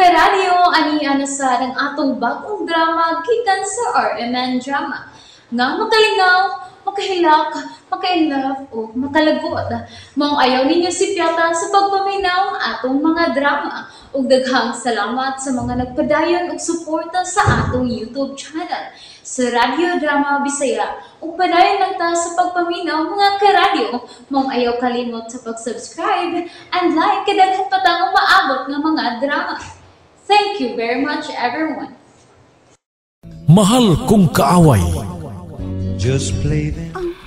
Karadyo, ani ana sa ang atong bagong drama gikan sa RMN Drama. Nga makalingaw, makahilak, maka-inlove o makalagot. Maong ayaw ninyo sipyata sa pagpaminaw atong mga drama. Ug daghang salamat sa mga nagpadayon og suporta sa atong YouTube channel sa Radyo Drama Bisaya. Ug padayon lang ta sa pagpaminaw, mga karadyo. Maong ayaw kalimot sa pag-subscribe and like kay daghan pa tang umaabot nga mga drama. Thank you very much, everyone. Mahal Kong Kaaway. Just play them.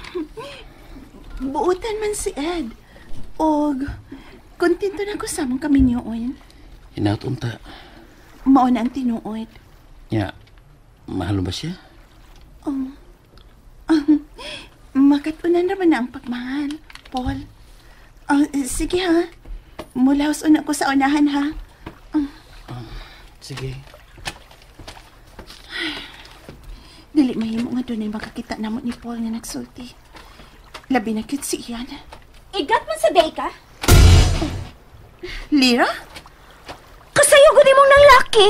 Buutan man si Ed. Og kontento na ko sa among kaminyoon. Hinaut unta. Mao na ang tinuod. Nya, mahal ba siya? Makatunan ra man na ang pagmahal, Paul. Ah, sige ha. Mulaos una ko sa unahan ha. Sige. Dili mahimo nga dunay makakita namo ni Paul nga nagsulti. Labi na cute si Ian. Igat man sa day ka? Lira? Kasayo gud imong nang laki.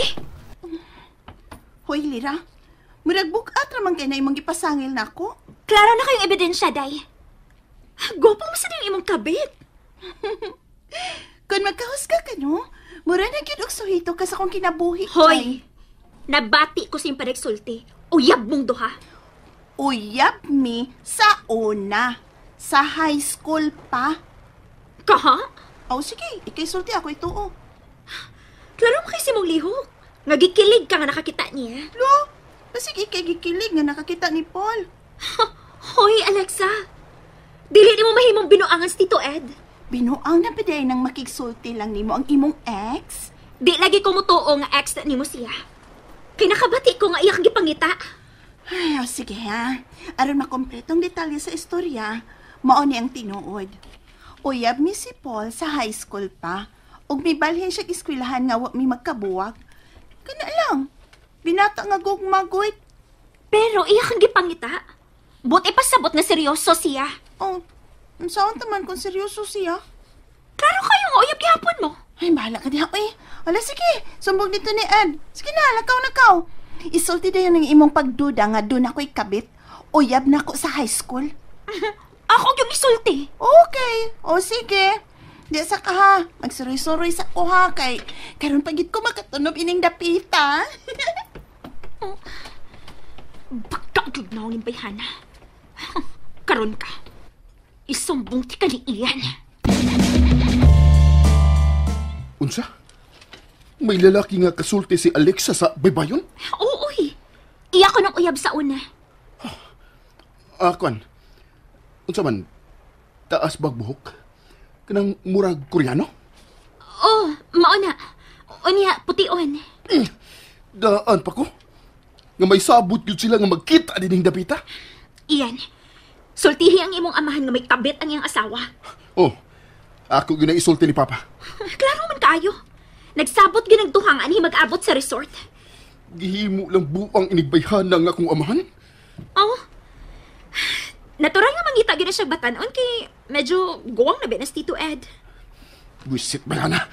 Hoy, Lira. Murag bukat ra man kay na imong gipasangil nako. Klaro na kayong ebidensya, day. Gwapo mo sa diyang imong kabit. Kung magkahusga ka, no? Mura na gyud og suhito ka sa akong kinabuhi. Hoy! Nabati ko sa iyong panagsulti. Uyab mong duha. Uyab mi sa una. Sa high school pa. Kaha? Oh, sige. Ikay sulti ako ituo. Klaro mo kay si mong lihok. Nga gikilig ka nga nakakita niya. Lo, basig ikay gikilig nga nakakita ni Paul. Hoy, Alexa. Dili nimo mahimong binuangan si Tito Ed. Binuang na ba day nang makigsulti lang nimo ang imong ex? Di lagi ko mutuo nga ex na nimo siya. Kay nakabati ko nga iya kang gipangita. Ay, oh, sige ha. Aron makompletong detalye sa istorya, mao ni ang tinuod. Uyab mi si Paul sa high school pa. Ug mibalhin siya eskwelahan nga wa mi magkabuwag. Kana lang. Binata nga gugmagoy. Pero iya kang gipangita. But ipasabot nga seryoso siya. Oh, saan taman kung seryoso siya? Klaro kayo nga uyab gihapon mo. Ay, bahala ka diha, uy. Ala, sige. Sumbong dito ni Ed. Sige na, lakaw na kaw. Isulti dayon ang imong pagduda nga doon ako'y kabit. Uyab na ako sa high school. Ako yung isulti. Okay. O, sige. Di sa ka ha. Magsuroy-suroy sa ko ha. Kay, karon pagit ko makatunob ining dapita. Baka gyud na akong bayhana. Karon ka. Isumbong ti ka ni Ian. Unsa? May lalaki nga kasulti si Alexa sa baybayon? Oo, uy. Iya ko nung uyab sa una. Ah, kwan. Unsa man? Taas bag buhok? Kanang murag Koreano? Oh, mauna. Unya, pution. Daan pa ko. Nga may sabot yun sila nga magkita dining dapita. Ian, sultihi ang imong amahan nga may kabit ang iyang asawa. Oh, ako yun ang isulti ni Papa. Klaro man kaayo. Nagsabot gyud ang duhang anhi mag-abot sa resort. Gihimo lang buang inigbayhana nga akong amahan. Oh. Natural nga mangita gyud na siya batanon kay medyo guwang na ba na si Tito Ed. Wisit bayhana.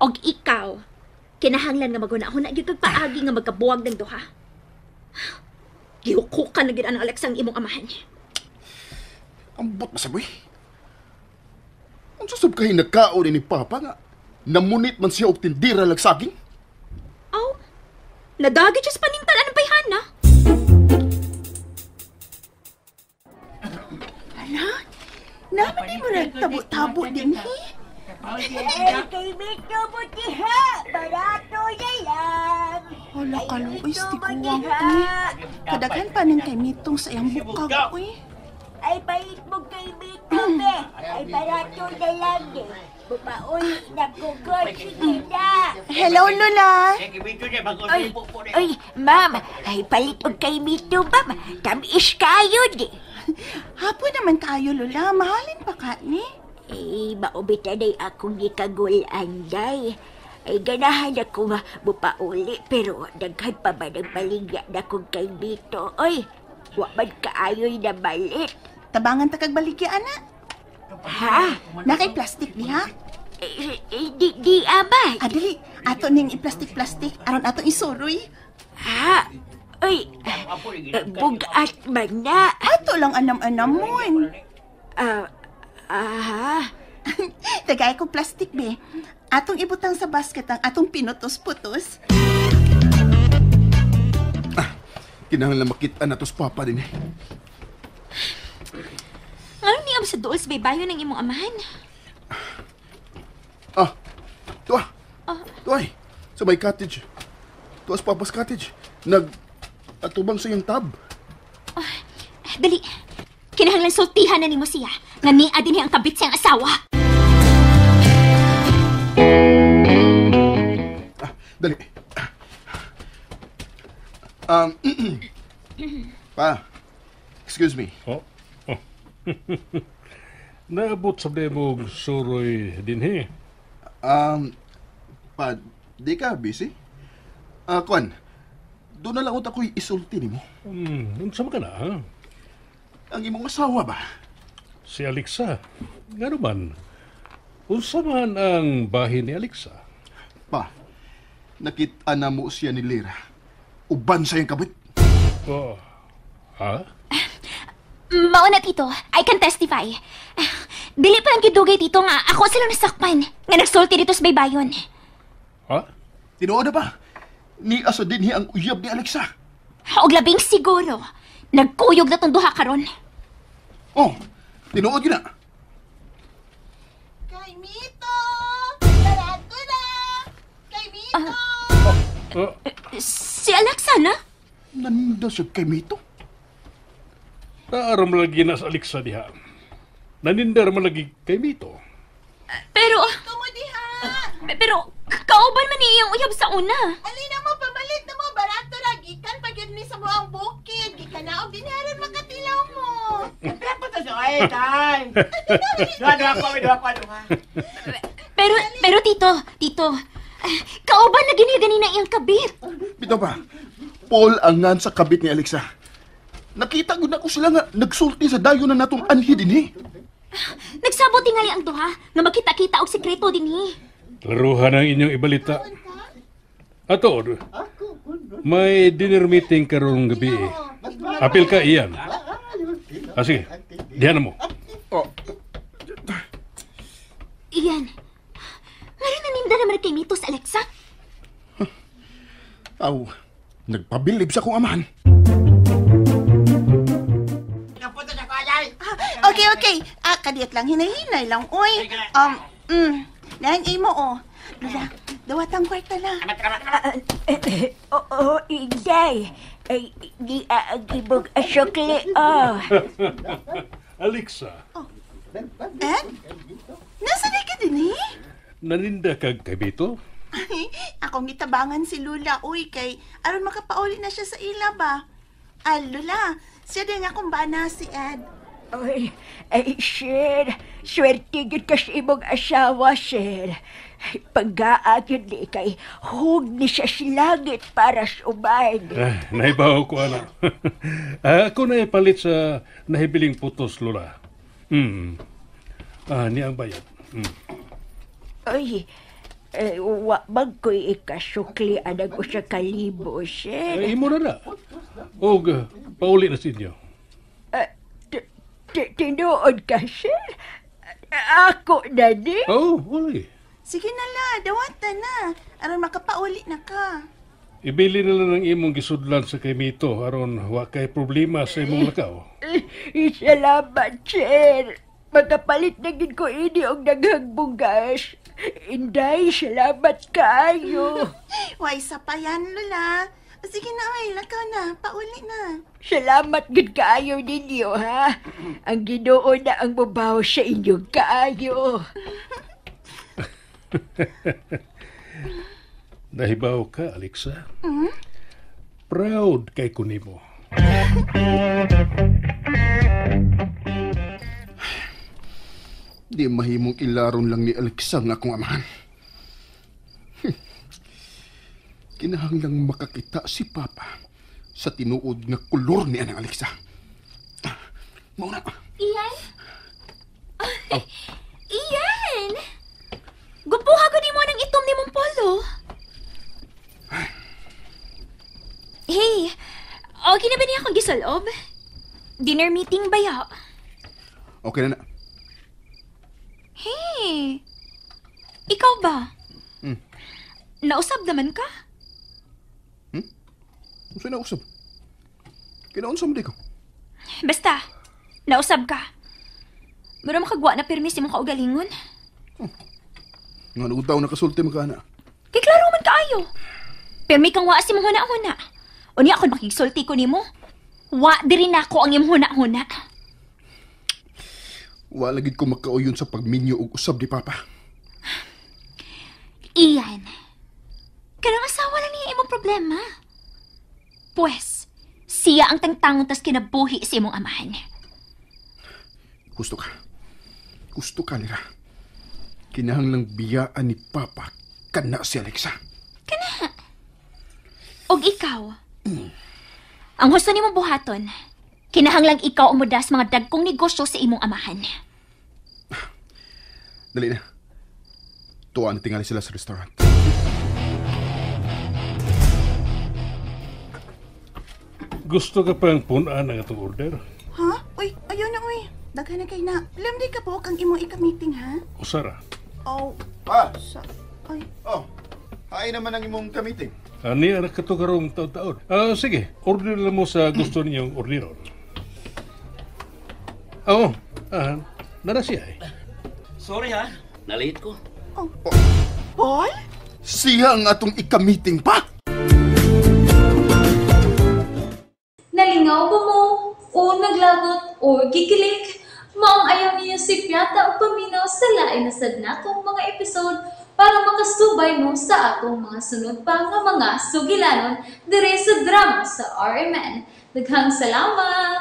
Og ikaw, kinahanglan nga maguna-huna gyud kag paagi nga magkabuwag ng duha. Gihukukan na gyud ang Alexa ang imong amahan. Ambot masaboy. Unsa sab kay nagkaon ni Papa nga namunit man siya og tindira lag saging? Oh, nadagi siya sa panintalan ng bayhana. Ala, naman di murag tabo-tabo din he. Ay, kay Mito Butiha! Barato na lang! Hala, kaluoy, tiguang uy. Kadaghan pa ning kay Mitong sa iyang bukag uy. Ay, bait mo kay Mito, be! Ay, barato na lang eh! Bumauli na kugod, sige na! Hello, Lola. Ay, ay, ma'am! Ay, palit og kay Mito, ma'am! Tamis kayo, di! Hapon naman kayo, Lola. Mahalin pa ka ni. Eh, maubita na'y akong gikagulan, day. Ay, ganahan ako nga mupauli, pero daghan pa ba ng baligya na kong kay Mito? Oy, wa man kaayo'y namalit. Tabangan ta kag baligya, ana. Ha? Nakay plastic diha? Eh, di, di, ama. Adili, ato Ato ning i-plastic-plastic aron atong isuroy. Ha? Uy, bugat man na. Ato lang anam-anamon. Aha. Tagay ko plastic, be. Atong ibutang sa basket ang atong pinutos-putos. Kinahanglan makita na to sa papa din eh. Ngayon niya sa dool sa baybayon ng imong amahan? Tuwa. Tuwa eh. Sa may cottage. Tuwa sa papa's cottage. Nag-atubang sa iyang tab. Dali. Kinahanglan sultihan na nimo siya. Nga niya din ang kabit siyang asawa. Dali. Pa, excuse me. Oh. Naabot sa mong suroy dinhi. Pa, di ka busy? Kwan, doon na lang ako'y isulti nimo. Unsa man ka na, ha? Ang imong asawa ba? Si Alexa. Ngano man? Unsa man ang bahin ni Alexa? Pa, nakita na mo siya ni Lira. Uban sa iyang kabit. Oh. Ha? Mauna, Tito. I can testify. Dili pa ang gidugay, Tito, nga ako sila nasakpan. Nga nagsulti dito sa baybayon. Ha? Tinuod na ba? Ni asa dinhi ang uyab ni Alexa. Og labing siguro, nagkuyog na tong duha karon. Oh, tinuod yun na. Kay Mito! Barato na! Kay Mito! Si Alexa na? Nanda siya kay Mito? Naaram lagi na sa Alexa diha. Nanindar man lagi kay Mito. Pero... Tumo diha! Pero, kauban man iyang uyab sa una. Alina mo, pamalit na mo, barato ra. Gikan pa gyud ni sa buang bukid. Gikan na og dinaron makatilaw mo. Pero Tito, kauban na gini ganina iyang kabit. Bitaw pa, Paul ang ngan sa kabit ni Alexa. Nakita gud nako sila nga nagsulti sa dayon na natong anhi dinhi. Nagsabot tingali ang duha nga magkita-kita og sekreto dinhi. Klaruhan ang inyong ibalita. Ato, may dinner meeting karong gabi. Apil ka, Ian. Sige, diyan na mo. Oh. Ian, ngayon naninda naman kay Mito sa Alexa? Aw, nagpabilib sa akong amahan. Okay, okay. Kadiyot lang, hinay-hinay lang, uy. Nang imo, oh. Lula, dawatang kwarta na. Oo, Inday. Ay, di ang ibog asukli, oh. Alexa. Oh. Ed? Nasa di ka din, eh? Naninda kag kay Bito? Akong gitabangan si Lula, uy, kay aron makapauli na siya sa ila ba? Lula, siya din akong bana si Ed. Ay, ay, sir. Swerte gid ka sa imong asawa, sir. Paggaagin ni kay hug ni siya sa langit para sa uban. Naibaw ko, anak. Ako na ipalit sa nahibiling putos, Lula. Niya ang bayad. Ay, wa man ko'y ikasukli anag usa ka libo, sir. Ay, imo na na. Og, pauli na sa inyo. Tinuod ka, sir? Ako na ni? Oo, uli. Sige na la, dawatan na. Aron makapauli na ka. Ibili na lang ang imong gisudlan sa kay Mito aron wa kay problema sa imong lakaw. Salamat, sir. Makapalit na gid ko ini og daghang bugas. Inday, salamat kaayo. Way sa payan, Lola. Sige na, ay, lakaw na. Pauli na. Salamat gud kaayo ninyo, ha? Ang Ginoo na ang mubaw sa inyong kaayo. Nahibaw ka, Alexa. Proud kay kunimo. Di mahimong ilaron lang ni Alexa nga akong amahan. Kinahanglang makakita si Papa sa tinuod nga kolor ni anang Alexa. Mauna. Ian? Oh. Ian! Gupuha ko ni mo ng itom ni mong polo. Okay na ba niya akong gisulob? Dinner meeting ba ya? Okay na na. Hey! Ikaw ba? Hmm. Nausab naman ka? Unsa nausab? Kinaunsa man di ko? Basta, nausab ka. Mura makagwa na permis imong kaugalingon. Nga utaw nakasulti man ka na. Kay klaro man kaayo. Permi kang waa si imong huna-huna. Unya ako makigsulti ko nimo. Wa diri nako ang imong huna-huna. Wa lagi ko makauyon sa pagminyo og usab ni Papa. Iyan. Kanang asawa lang niya imong problema. Pues, siya ang tangtangon tas kinabuhi sa imong amahan. Gusto ka. Gusto ka nila. Kinahanglang biyaan ni Papa kana si Alexa. Kana. Og ikaw. Ang husto nimo buhaton, kinahanglang ikaw ang mudas mga dagkong negosyo sa imong amahan. Dali na. Tuwa na tingali sila sa restaurant. Gusto ka pang punan ang atong order? Ha? Uy, ayaw na uy. Daghan na kay na. Alam di ka po kang imong ika-meeting ha? Usara. Oh. Pa! Sa, ay. Oh. Hay naman ang imong ka-meeting. Ani anak kato karong taon-taon. Sige, order lang mo sa gusto ninyong orderon. Oo, nara siya eh. Sorry ha, nalate ko. Oh. Paul? Siya ang atong ika-meeting pa! Nalingaw ba mo? O naglagot o gikilig? Maong ayaw niya si Piata o paminaw sa lain na sad natong mga episode para makasubay mo sa atong mga sunod pa nga mga sugilanon dire sa drama sa RMN. Daghang salamat!